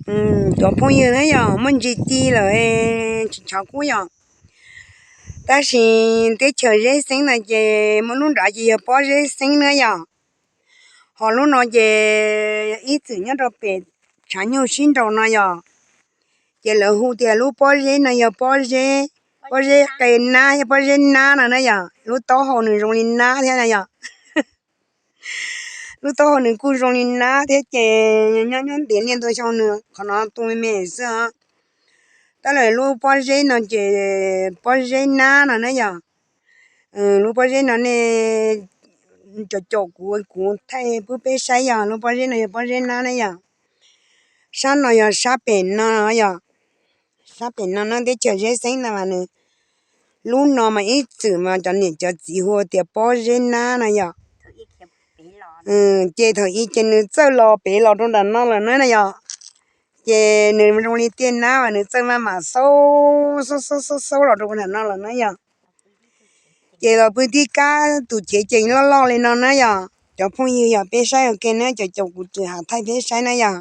cov phooj ywg na yog, muaj ntsis ci lawm, tsis tshav kub yog. Tab sis teb chaws Zeb Xeeb no ces muaj lub nrad ces yog pob zeb xeeb na yog. Ho lub no ces ib txwm nyob rau pem tshav nyuj sib nraus no yog, ces lawv hu tias lub pob zeb no yog pob zeb, pob zeb qe nab, yog pob zeb nab no na yog. Lub taub hau nws zoo li nab thiab na yog. Lub taub hau nws kuj zoo li nab thiab ces nyob nyob ntev niaj ntau xyoo nws qhov no tu me me xwb. Tab lawm lub pob zeb no ces pob zeb nab no na yog. Lub pob zeb no nej caum caum kuv, kuv thaij pub peb saib yog lub pob zeb no yog pob zeb nab na yog. Sab no yog sab pem no yog, sab pem no na, teb chaws Zeb Xeeb no mas nws, lub no mas ib txwm mas cov niam cov txiv hu tias pob zeb nab no yog. Ces thaum ub ces nws txawj los pem los rau nram no lawm na yog. Ces nws zoo li tiaj nab mas nws txawj maj mam xaub xaub xaub xaub los rau nram no lawm na yog. Ces los pw tib kab tus cev ces loj loj li no na yog. Cov phooj ywg yog peb saib ua ke na, cov caum kuv tsis hav thaij peb saib na yog.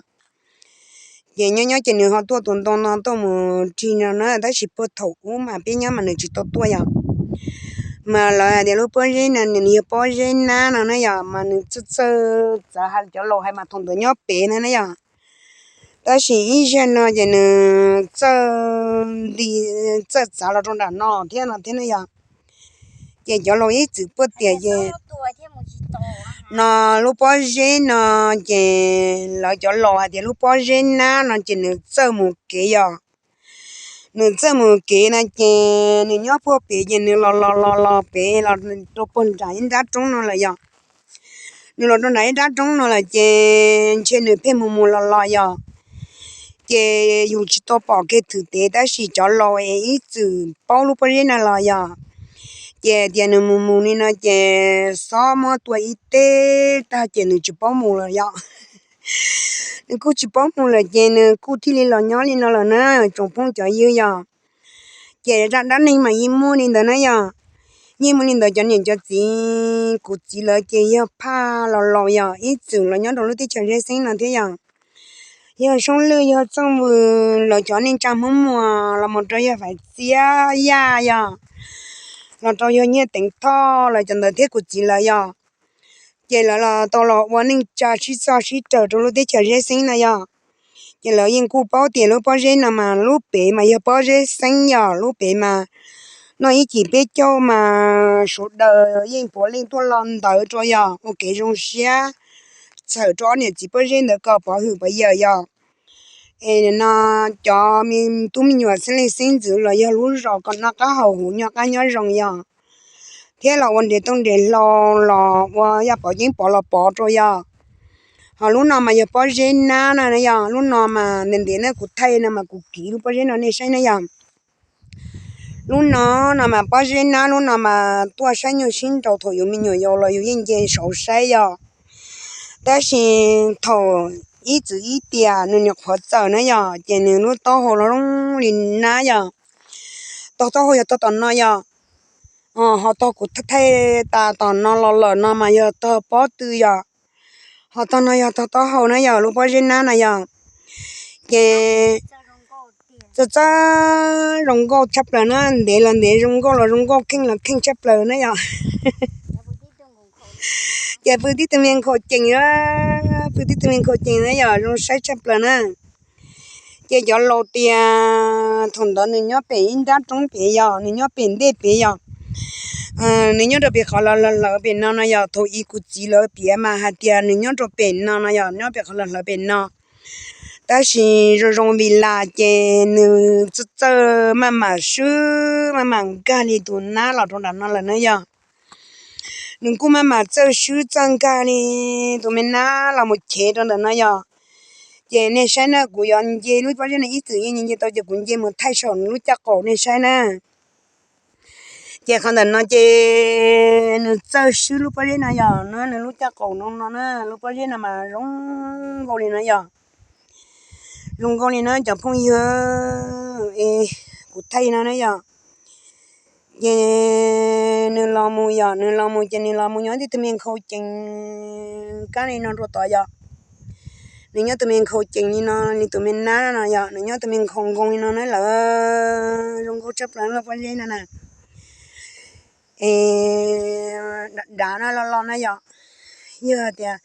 Ces nyob nyob ces nws ho tuaj tus ntoo no tuaj mus rig no na, tab sis puag thaum ub mas peb nyob mas nws tsis tau tuaj yog. Mas lawv hais tias lub pob zeb no nws yog pob zeb nab no na yog, mas nws txawj txawj txav, cov laus hais mas thaum ntawd nyob pem na na yog. Tab sis ib zaug no ces nws txawj nti, txawj txav los rau nram no thiab no thiab na yog. Ces cov laus ib txwm puag tias ces no lub pob zeb no ces lawv cov laus hais tias lub pob zeb nab no ces nws txawj mus kev yog. Nws txawj mus kev no ces nws nyob puag pem ces nws los los los los pem los rau puag nram ib nrab roob no lawm yog. Nws los rau nram ib nrab roob no lawm ces ntshe nws pheej mus mus los los yog. Ces yus tsis tau pom kiag thwm tes tab sis cov laus es ib txwm paub lub pob zeb no los yog. Ces tias nws mus mus li no ces xob muab tua ib teg tag ces nws tsis paub mus lawm yog. Nws kuj tsis paub mus lawm ces nws kuj thiaj li los nyob li no lawm na tsoom phooj cov ywg yog. Ces zaj dab neeg mas yeej muaj li ntawd na yog. Yeej muaj li ntawd, cov niam cov txiv, kuv txiv lawv ces yog phaj laus laus yog ib txwm los nyob rau lub teb chaws Zeb Xeeb no thiab yog. Yog Soob Lwj, yog Txooj Vws, lawv cov neej tsa Hmoob Muas los mus rau yog Faiv Txiab Yaj yog, los rau yog Nyiaj Teev Thoj lawv cov ntawd thiab kuv txiv lawv yog. Ces lawv los tau los ua neej tsa sib txog sib raws rau lub teb chaws Zeb Xeeb no yog. Ces lawv yeej kuj paub tias lub pob zeb no mas lub pem mas yog pob zeb xeeb yog, lub pem mas noj ib cim peb caug mas sawv daws yeej puav leej tuaj los ntawd rau yog ua kev zoo siab txhawm rau ob niam txiv pob zeb ntawd kom pov hwm pov yawm yog. Es no cov me tub me nyuam xeeb leej xeeb ntxwv los yog lub zos kom noj qab haus huv noj qab nyob zoo yog, thiab los ua nres tooj nres hlau los ua yaj pov yeeb pov los pov rau yog. Ho lub no mas yog pob zeb nab no yog, lub no mas ntev ntev na kuv thaij no mas kuv kiv lub pob zeb no nej saib na yog. Lub no no mas pob zeb nab, lub no mas tuaj saib nyuj sib nraus thaum yus me nyuam yaus los yus yeej nce saud saib yog. Tab sis thaum ib txwm ib tiam nws nyuam qhuav txawm na yog, ces nws lub taub hau los zoo li nab yog. Tog taub hau yog tog tom no yog. Ho tog kuv thaij tas tom no los lawm no mas yog tog pob tw yog. Ho tog no yog tog taub hau na yog, lub pob zeb nab no yog. Ces txawj txawj zoo nkauj tshaj plaws na, ntev los ntev, zoo nkauj los zoo nkauj, kheej los kheej tshaj plaws na yog. Ces pw tib tug me nkhaus cees, pw tib tug me nkhaus cees na yog, zoo saib tshaj plaws na. Ces cov laus tias thaum ntawd nws nyob pem ib nrab roob pem yog, nws nyob pem ntej pem yog. Nws nyob rau pem qhov lawv lawv pem no no yog, thaum ub kuv txiv lawv piav mas hais tias nws nyob rau pem no no yog, nyob pem qhov lawv lawv pem no. Tab sis zoo zoo vim las ces nws txawj txawj maj mam swb maj mam nkag li tus nab los rau nram no lawm na yog. Nws kuj maj mam txawj swb txawj nkag li tus me nab los mus chev rau ntawm no yog. Ces nej saib na, kuv yuav nce lub pob zeb no ib txwm yeej nce tau ces kuv nce mus thaij saum nws lub caj qaum nej saib na. Ces qhov ntawm no ces nws txawj swb lub pob zeb no yog, no nws lub caj qaum no no na, lub pob zeb no mas zoo nkauj li no yog. Zoo nkauj li no cov phooj ywg, es kuv thaij no na yog. Ces nws los mus yog, nws los mus ces nws los mus nyob tib tug me nkhaus cees kab li no rau tod yog. Nws nyob tus me nkhaus cees li no li tus me nab no yom, nws nyob tus me nkhaus nkoos li no na lawm. Zoo nkauj tshaj plaws lub pob zeb no na. Es dav no los los na yom, yog tias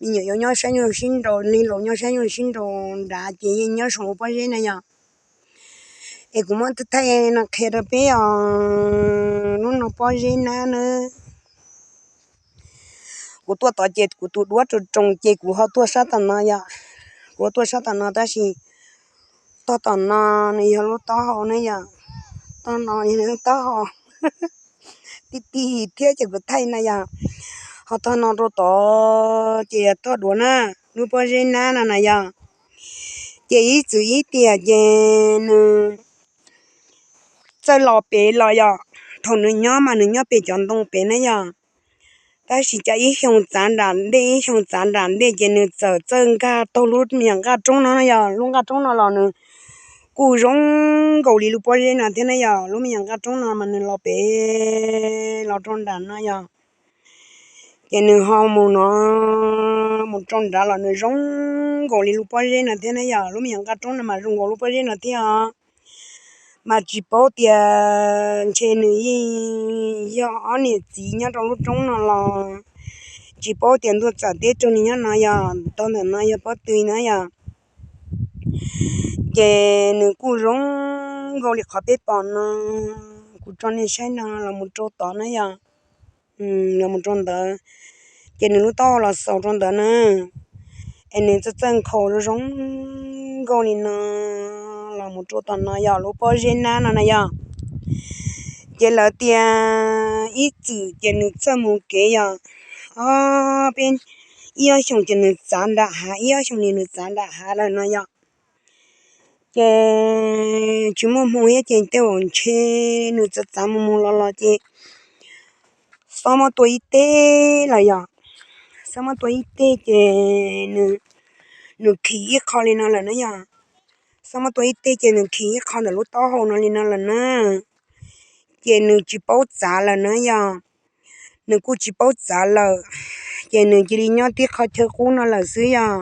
me nyuam yaus nyob saib nyuj sib nraus, neeg laus nyob saib nyuj sib nraus dav ces yeej nyob saum lub pob zeb na yom. Es kuv muab thaij no qhia rau peb os, lub no pob zeb nab na. Kuv tuaj tod ces kuv tus duab roos roos ces kuv ho tuaj sab tom no yom. Kuv tuaj sab tom no tab sis tog tom no nws yog lub taub hau na yom. Tog no yog lub taub hau ti ti thiab ces kuv thaij na yom. Ho tog no rau tod ces yog tog duav na, lub pob zeb nab no na yom. Ces ib txwm ib tiam ces nws txawj los pem los yom. Thaum nws nyob mas nws nyob pem cov ntoo pem na yom. Tab sis cas ib xyoo txav nram ntej ib xyoo txav nram ntej ces nws txawm txawj nkag taug lub me nyuam nqaj roob no na yom. Lub nqaj roob no los nws kuj zoo nkaus li lub pob zeb no thiab na yom. Lub me nyuam nqaj roob no mas nws los pem los rau nram no yom. Ces nws ho mus no, mus rau nrad los nws zoo nkaus li lub pob zeb no thiab na yom. Lub me nyuam nqaj roob no mas zoo nkaus lub pob zeb no thiab os. Mas tsis paub tias ntshe nws yeej yog ob niam txiv nyob rau lub roob no los tsis paub tias ntuj txawm teb raug nws nyob no yog tog ntawm no yog pob tw na yom. Ces nws kuj zoo nkaus li qhov peb pom no, kuv tso nej saib no los mus rau tod na yom. Los mus rau ntawd, ces nws lub taub hau los xaus rau ntawd na. Es nws txawj txawj nkhaus zoo zoo nkauj li no los mus rau tom no yog lub pob zeb nab no na yog. Ces lawv tias ib txwm ces nws txawj mus kev yog ob peb, ib ob xyoos ces nws txav nram hav, ib ob xyoos li nws txav nram hav lawm no yog. Ces tsis muaj hmoo thiab ces tej zaum ntshe nws txav txav mus mus los los ces xob muab tua ib teg lawm yom. Xob muab tua ib teg ces nws khim ib qho li no lawm na yom. Xob muab tua ib teg ces nws khim ib qho ntawm lub taub hau no li no lawm na. Ces nws tsis paub txav lawm na yog. Nws kuj tsis paub txav lawm, ces nws cia li nyob tib qho chaw qub no lawm xwb yog.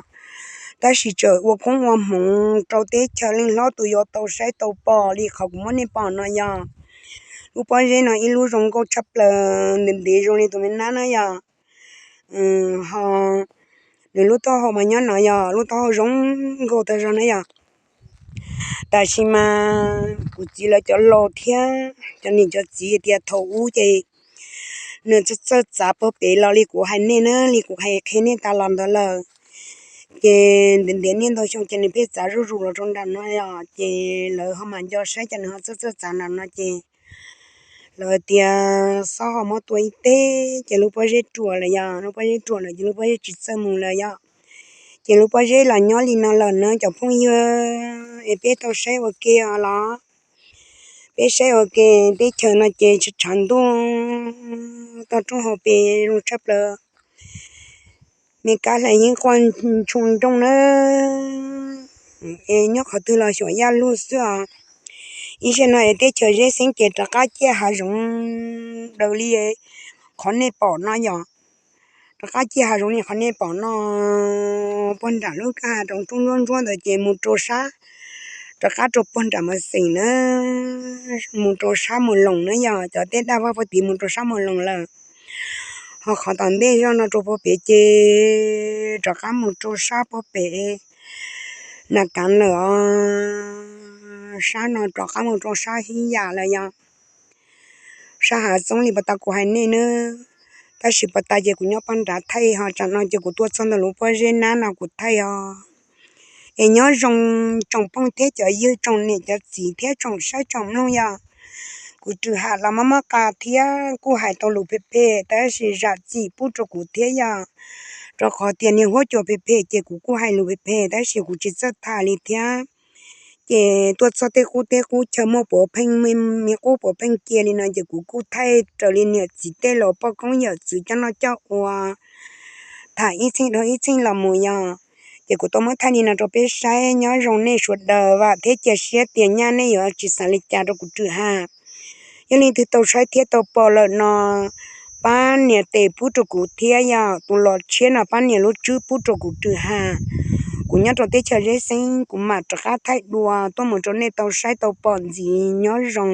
Tab sis tseem ua koob ua hmoov rau teb chaws, leej hlob tus yuav tau saib tau pom li qhov kuv muab nej pom no yog. Lub pob zeb no ib lub zoo nkauj tshaj plaws, ntev ntev zoo li tus me nab na yog. Ho nws lub taub hau mas nyob no yog lub taub hau zoo nkauj tag zog na yog. Tab sis mas kuv txiv lawv cov laus thiab cov niam cov txiv tias thaum ub ces nws txawj txawj txav puag pem los li kuv hais nej na, li kuv hais qhia nej tas los ntawd lawm. Ces ntev ntev niaj ntau xyoo ces nws pheej txav zuj zus los rau nram no yog, ces lawv ho mam nco saib ces nws ho txawj txawj txav nram no ces lawv tias xob ho muab tua ib teg ces lub pob zeb ruam lawm yog, lub pob zeb ruam lawm ces lub pob zeb tsis txawj mus lawm yog. Ces lub pob zeb los nyob li no lawm na cov phooj ywg, es peb tau saib ua ke os los peb saib ua ke. Teb chaws no ces tshav ntuj toj roob hauv pes zoo tshaj plaws. Me kab hlais yeeb quaj ntshoo nrooj na. Es nyob qhov twg los xyuam yaj lug xwb os. Ib zaug no es teb chaws zeb xeeb ces rov qab ciaj hav zoov daws li qhov nej pom no yog. Rov qab ciaj hav zoov li qhov nej pom no, puag nram lub kab hav zoov roob ntsuab ntsuab ntawd ces mus rau sab, rov qab rau puag nram Mos Xeem na, mus rau sab Mus Loos na yog, cov teb daj vag puag tid mus rau sab Mus Loos lawm. Ho qhov tom ntej zoj no rau puag pem ces rov qab mus rau sab puag pem Nas Kav lawm os. Sab no rov qab mus rau sab Hib Yam lawm yog. Sab hav txoob li puag ta kuv hais nej na. Tab sis puag ta ces kuv nyob puag nrad thaij, ho tsam no ces kuv tuaj txog ntawm lub pob zeb nab no kuv thaij os. Es nyob zoo tsoom phooj thiab cov ywg, tsoom niam cov txiv thiab tsoom saib tsoom mloog yog. Kuv Rwm Ham los mob mob qa thiab kuj hais tau lus phem phem tab sis zam txim pub rau kuv thiab yog. Rau qhov tias niag huab cua phem phem ces kuv kuj hais lus phem phem tab sis kuv tsis txawj tham li thiab. Ces tuaj txog tej qub teb qub chaw muaj puav pheej, me qub puav pheej cia li no ces kuv kuj thaij raws li niam txiv tej laus poj koob yawm txwv coj noj coj ua, tham ib txheej dhau ib txheej los mus yog. Ces kuv tau muab thaij li no rau peb saib, nyob zoo nej sawv daws vam thiab cia siab tias nyaj nej yuav tsis xav li cas rau kuv Rwm Ham. Yog leej twg tau saib thiab tau pom lawm no, pab nias tes pub rau kuv thiab yog, tus los tshiab no pab nias lub tswb pub rau kuv Rwm Ham. Kuv nyob rau teb chaws Zeb Xeeb, kuv mam rov qab thaij dua tuaj mus rau nej tau saib tau pom ntxiv. Nyob zoo.